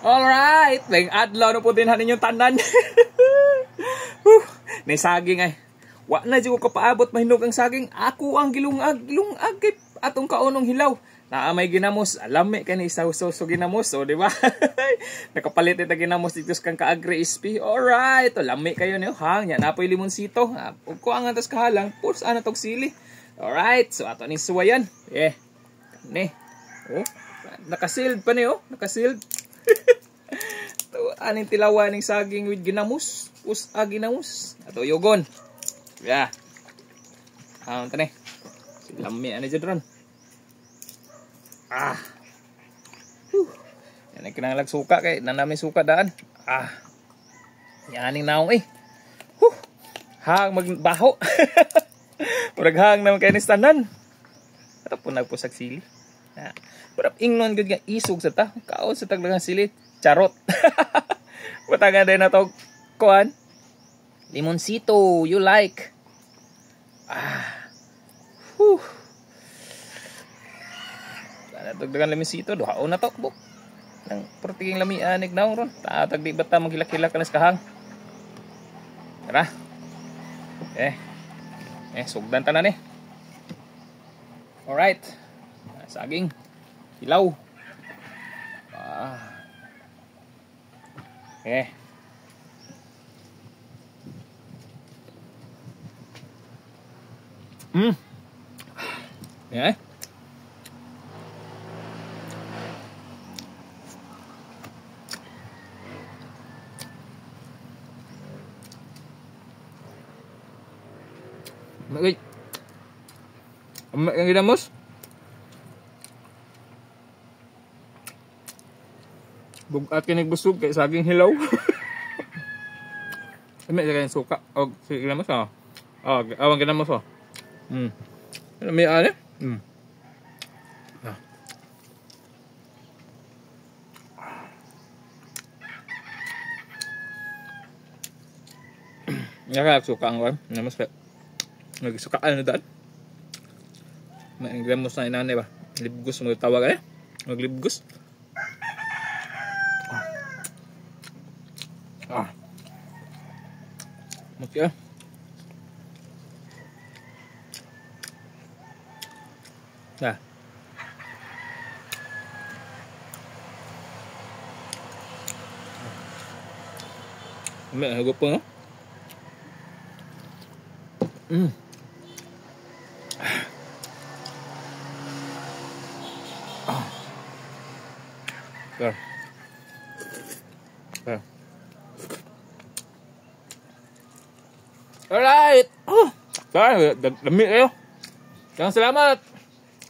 Alright, may adlaw na po din ninyong tanan. Nay saging ay. Wa na jud ko kapaabot mahinog ang saging. Ako ang gilungag, gilungag kay atong kaunong hilaw. Naa may ginamos, alami kani isaw-saw so ginamos, so di ba? Nakapalit ita ginamos dito sa kang kaagri SP. Alright, to lami kayo niyo hang nya napoy limonsito. Ug ko ang atos kahalang, purs ana tog sili. Alright, so ato ning suwayan. Eh. Kani. Oh, nakasealed pa ni oh, nakasealed. To aning tilawan ning saging with ginamos, us-a ginamos. Ato yogon. Yeah. Ah, tani. Lami ani jud ron. Ah. Whew. Yan ay kinahanglag suka kay nanami suka daan. Ah. Yaning naong eh. Huh. Hang magbaho. Murag hang naman kay ni tanan. Ato po nagpusag sili. Ah. Pero ingnon gud nga isog sa ta. Kaon sa taglagang sili. Charot. Butangan din na to kuan. Limonsito, you like. Ah. Whew. Dagdagan limonsito, duhaon na to. Buk. Nang pertiging lamian ig naong ron. Tatag di bata maghilak-hilak kanas kahang. Tara. Eh. Eh, sugdan tanan eh. Alright. Saging. Hilaw. Ah. Eh. Yeah. Magay. Amak yang ginamos. Bugat kinig busog kay saging hilaw. Amak kay suka og ginamos ah. Oh, awang ginamos oh. May ano? Ah. Nakasuka ang wan. Ginamos kay nagsukaan na daan. May ginamos na inanay ba? Libgos mo tawag eh. Maglibgos. Ah. Okay. Ah. May hago po, no? Ah. There. There. Alright! Oh! Sorry, dami kayo. Salamat!